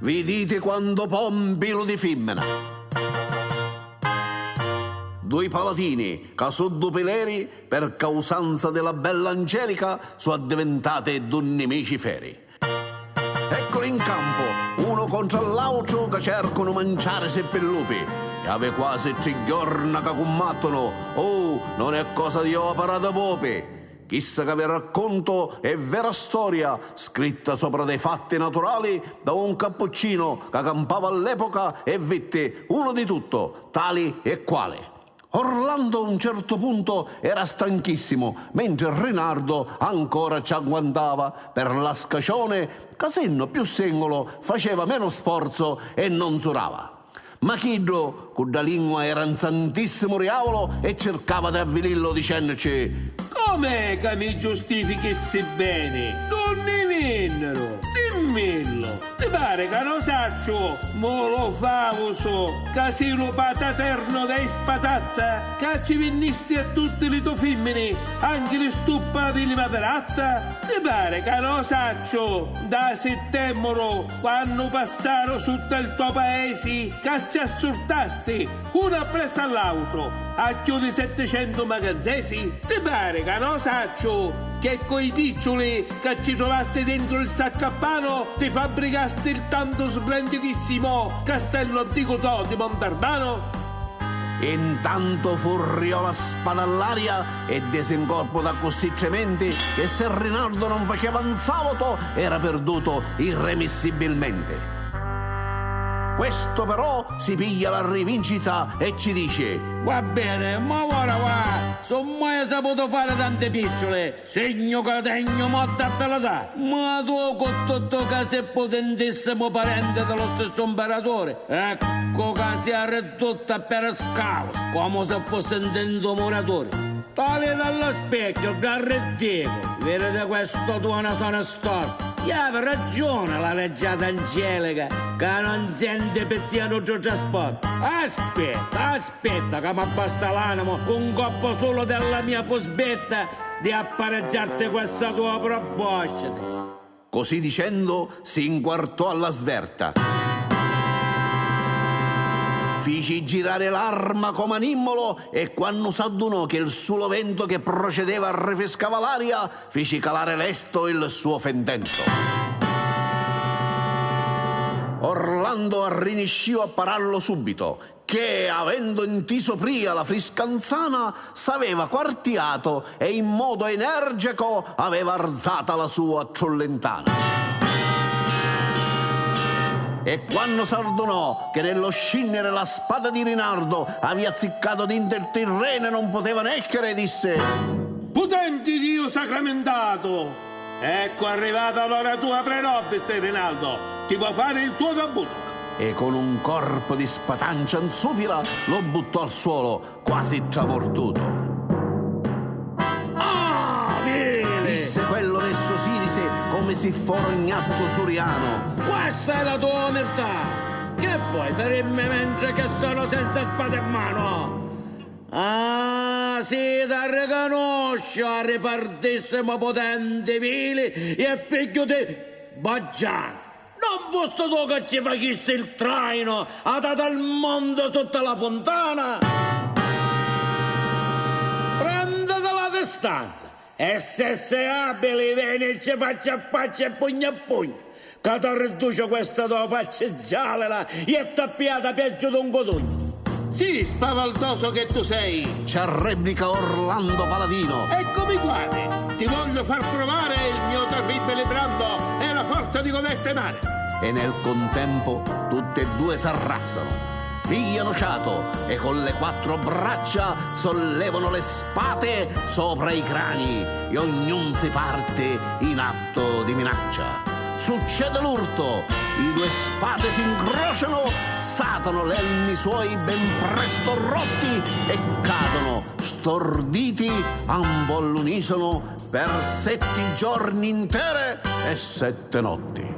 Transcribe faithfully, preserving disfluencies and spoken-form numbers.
Viditi quantu pompi lu di fimmina. Dui palatini ca su du pileri per causanza di la bella Angelica su addivintati du nimici feri. Ecculi in campu, unu contra l'àutru ca cercunu manciarisi pi lupi. E havi quasi tri jorna ca cummattunu, oh, non è cosa di opera di pupi! Chissa ca vi raccuntu è vera storia, scritta sopra dei fatti naturali da un cappuccino ca campava all'epoca e vitti uno di tutto, tali e quali. Orlando a un certo punto era stanchissimu, mentri Rinardo ancora ci agguantava per la scacione, ca senno più singolo faceva meno sforzo e non surava. Ma chiddu cu dda lingua era nzantissimu riaulu e circava di avvilillu dicennuci: Com'è ca mi giustifichi ssi beni? D'unni vinniru? Dimmillu! Ti pari ca no sacciu, mulu fausu, ca si lu pataternu dei spatazza, ca ci vinnisti a tutti li to fimmini, anchi li stuppa di li maperazza? Ti pari ca no sacciu, da sittemmuru, quannu passaru sutta il to paesi, ca si assurtasti, unu appressu all'autru, a chiù di setticentu maganzesi? Ti pari ca no sacciu, che coi picciuli ca ci truvasti dentru il saccappano ti fabbricasti il tantu splendidissimo castellu anticu to di Montarbano? Intanto furriò la spada all'aria e desi un colpu d'accussì trementi che se Rinaldo non faceva un savutu era perduto irremissibilmente. Questo però si piglia la rivincita e ci dice: Va bene, ma ora va, s'un mai saputu fari tanti picciuli, segnu ca tegnu motta abilità, ma tu cu tuttu ca si putentissimu parenti di lu stissu mpiraturi, eccu ca si arriddutta a peri scausu, comu si fussi ntintu muraturi. Tali dallu specchiu, dda riddicu, viditi questu tuo nasoni stortu. Iavi ragiuni la leggiata Angelica, ca non senti pi tia nuddu trasportu. Aspetta, aspetta, ca m'abbasta l'animu, cu un coppu sulu della mia fusbetta, di appareggiarti questa tua probosciti. Così dicendo si inquartò alla sverta. Fici girare l'arma come a nimmolo e quannu s'addunò che il sulo vento che procedeva rifriscava l'aria, fici calare lesto il suo fendento. Orlando arriniscìu a pararlo subito, che, avendo intiso pria la frisca nzana, s'aveva quartiato e in modo energico aveva arzata la sua trullintana. E quannu s'ardunò che nello scinnere la spada di Rinardo avia azziccato dinto il tirreno e non poteva nescere, disse: Putenti Diu sacramentatu! Ecco arrivata l'ora tua pre nobis, Rinaldo, ti puoi fare il tuo debutto. E con un corpo di spatancia in supira lo buttò al suolo, quasi tramortuto. Ah, vili! Disse quello nel suo sirise come si fora un gnatto suriano. Questa è la tua omertà! Che vuoi, ferirmi mentre che sono senza spada in mano? Ah, sì, t'arricanusciu, arripartissimu putenti, vili e figghiu di Baggianu. Non fusti tu ca ci facisti il traino, ha dato al mondo sotto la fontana? Prenditi la distanza e se sei abili venici faccia a faccia e pugnu a pugnu. Ca t'arridduciu questa to facci gialila e t'appiata peggio d'un cutugnu. Sì, spavaldoso che tu sei! Ci arreplica Orlando Paladino. Eccomi qua, ti voglio far provare il mio terribile brando e la forza di codeste mani. E nel contempo tutti e due s'arrassano, pigliano fiato e con le quattro braccia sollevano le spate sopra i crani e ognun si parte in atto di minaccia. Succede l'urto, i due spate si incrociano, satano l'elmi suoi ben presto rotti e cadono storditi ambo all'unisono per sette giorni intere e sette notti.